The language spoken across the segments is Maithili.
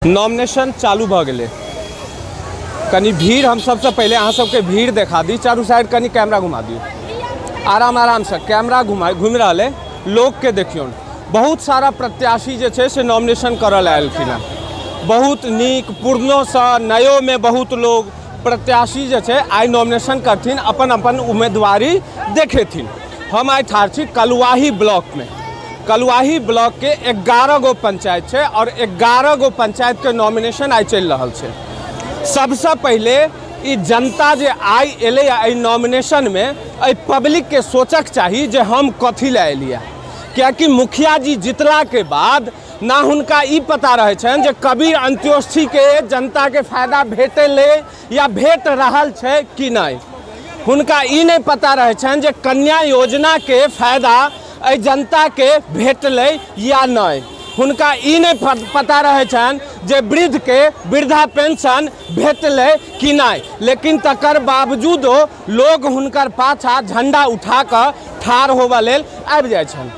नॉमिनेशन चालू भऽ गेलै। कनि भीड़ हम सबसँ पहिले अहाँ सबके भीड़ देखा दी। चारू साइड कनि कैमरा घुमा दियौ। आराम आरामसँ कैमरा घुमा घुमि रहल अइ। लोकके देखियौन, बहुत सारा प्रत्याशी जे छै से नॉमिनेशन करऽ लए एलखिन हेँ। बहुत नीक, पुरनोसँ नयोमे बहुत लोग प्रत्याशी जे छै आइ नॉमिनेशन करथिन, अपन अपन उम्मीदवारी देखेथिन। हम आइ ठाढ़ छी कलुआही ब्लॉकमे। कलुआही ब्लॉकके 11 गो पंचायत छै और 11 गो पंचायतके नॉमिनेशन आइ चलि रहल छै। सबसँ पहिले ई जनता जे आइ एलै एहि नॉमिनेशनमे, एहि पब्लिकके सोचक चाही जे हम कथी लए एलियै। कियाकि मुखिया जी जितलाके बाद ना हुनका ई पता रहै छनि जे कबीर अंत्योष्ठीके जनताके फायदा भेटलै या भेट रहल छै कि नहि। हुनका ई नहि पता रहै छनि जे कन्या योजनाके फायदा एहि जनताके भेटलै या नहि। हुनका ई नहि पता रहै छनि जे वृद्धके वृद्धा पेंशन भेटलै कि नहि। लेकिन तकर बावजूदो लोग हुनकर पाछा झंडा उठा कऽ ठाढ़ होबऽ लेल आबि जाइ छनि।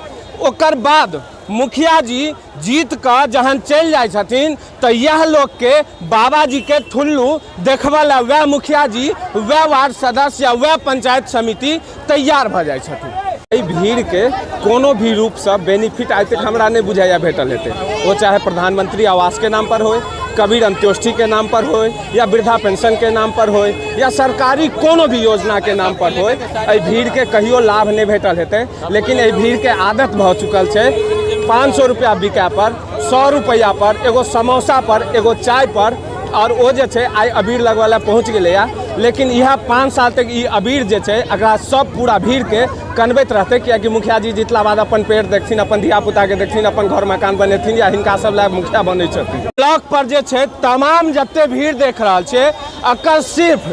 ओकर बाद मुखिया जी जीत कऽ जहन चलि जाइ छथिन तऽ इएह लोकके बाबाजीके ठुल्लू देखबऽ लए वएह मुखिया जी, वएह वार्ड सदस्य या वएह पंचायत समिति तैयार भऽ जाइ छथिन। एहि भीड़के कोनो भी रूपसँ बेनिफिट आइ तक हमरा नहि बुझाइए भेटल हेतै। ओ चाहे प्रधानमंत्री आवासके नाम पर होय, कबीर अंत्योष्ठीके नाम पर होय, या वृद्धा पेंशनके नाम पर होय, या सरकारी कोनो भी योजनाके नाम पर होय, एहि भीड़के कहियो लाभ नहि भेटल हेतै। लेकिन एहि भीड़के आदत भऽ चुकल छै 500 रुपैआ बिकाय पर, 100 रुपैआ पर, एगो समोसा पर, एगो चाय पर, और ओ जे छै आइ अबीर लगबै लए पहुँच गेलैए। लेकिन इएह 5 साल तक ई अबीर जे छै एकरा सब पूरा भीड़के कनबैत रहतै। कियाकि मुखिया जी जितला बाद अपन पेट देखथिन, अपन धियापुताके देखथिन, अपन घर मकान बनेथिन या हिनका सब लए मुखिया बनै छथिन। ब्लॉक पर जे छै तमाम जते भीड़ देख रहल छै, एकर सिर्फ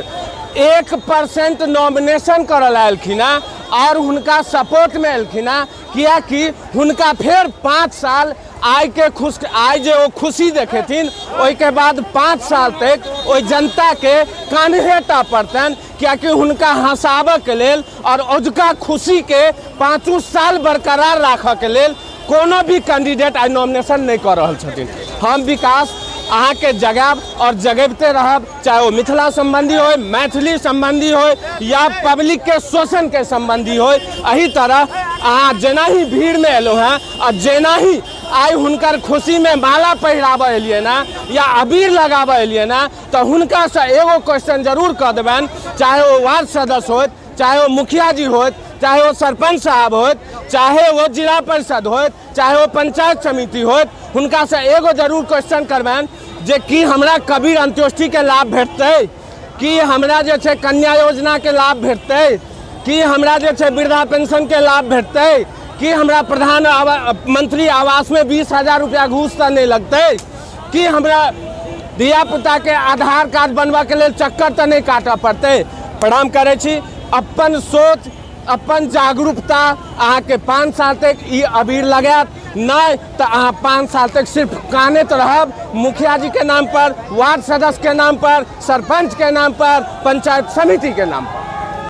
1% नॉमिनेशन करऽ लए एलखिन हेँ और हुनका सपोर्टमे एलखिन हेँ। कियाकि हुनका फेर 5 साल आइ के खुश, आइ जे ओ खुशी देखेथिन ओहिके बाद 5 साल तक ओहि जनताके कान्हेटा पड़तनि। कियाकि हुनका हँसाबऽके लेल और अजुका खुशीके 5 साल बरकरार राखऽके लेल कोनो भी कैंडिडेट आइ नॉमिनेशन नहि कऽ रहल छथिन। हम विकास अहाँके जगायब और जगेबते रहब, चाहे ओ मिथिला संबंधी होय, मैथिली संबंधी होय या पब्लिक के शोषण के संबंधी होय। एही तरह अहाँ जेना ही भीड़ में एलहुँ हेँ और जेना ही आइ हुनकर खुशी में माला पहिराबऽ एलियै ने या अबीर लगाबऽ एलियै ने, तऽ हुनकासँ एगो क्वेश्चन जरूर कऽ देबनि, चाहे ओ वार्ड सदस्य होथि, चाहे ओ मुखिया जी होथि, चाहे ओ सरपंच साहब होथि, चाहे ओ जिला परिषद होथि, चाहे ओ पंचायत समिति होथि, हुनकासँ एगो जरूर क्वेश्चन करबनि जे की हमरा कबीर अंत्योष्ठीके लाभ भेटतै, की हमरा जे छै कन्या योजनाके लाभ भेटतै, की हमरा जे छै वृद्धा पेंशनके लाभ भेटतै, की हमरा प्रधान मंत्री आवासमे 20,000 रुपया घूस तऽ नहि लगतै, की हमरा धियापुताके आधार कार्ड बनबऽके लेल चक्कर तऽ नहि काटऽ पड़तै। प्रणाम करै छी। अपन सोच, अपन जागरूकता अहाँके 5 साल तक ई अबीर लगायत, नहि तऽ अहाँ 5 साल तक सिर्फ कानैत रहब मुखिया जी के नाम पर, वार्ड सदस्य के नाम पर, सरपंच के नाम पर, पंचायत समिति के नाम पर।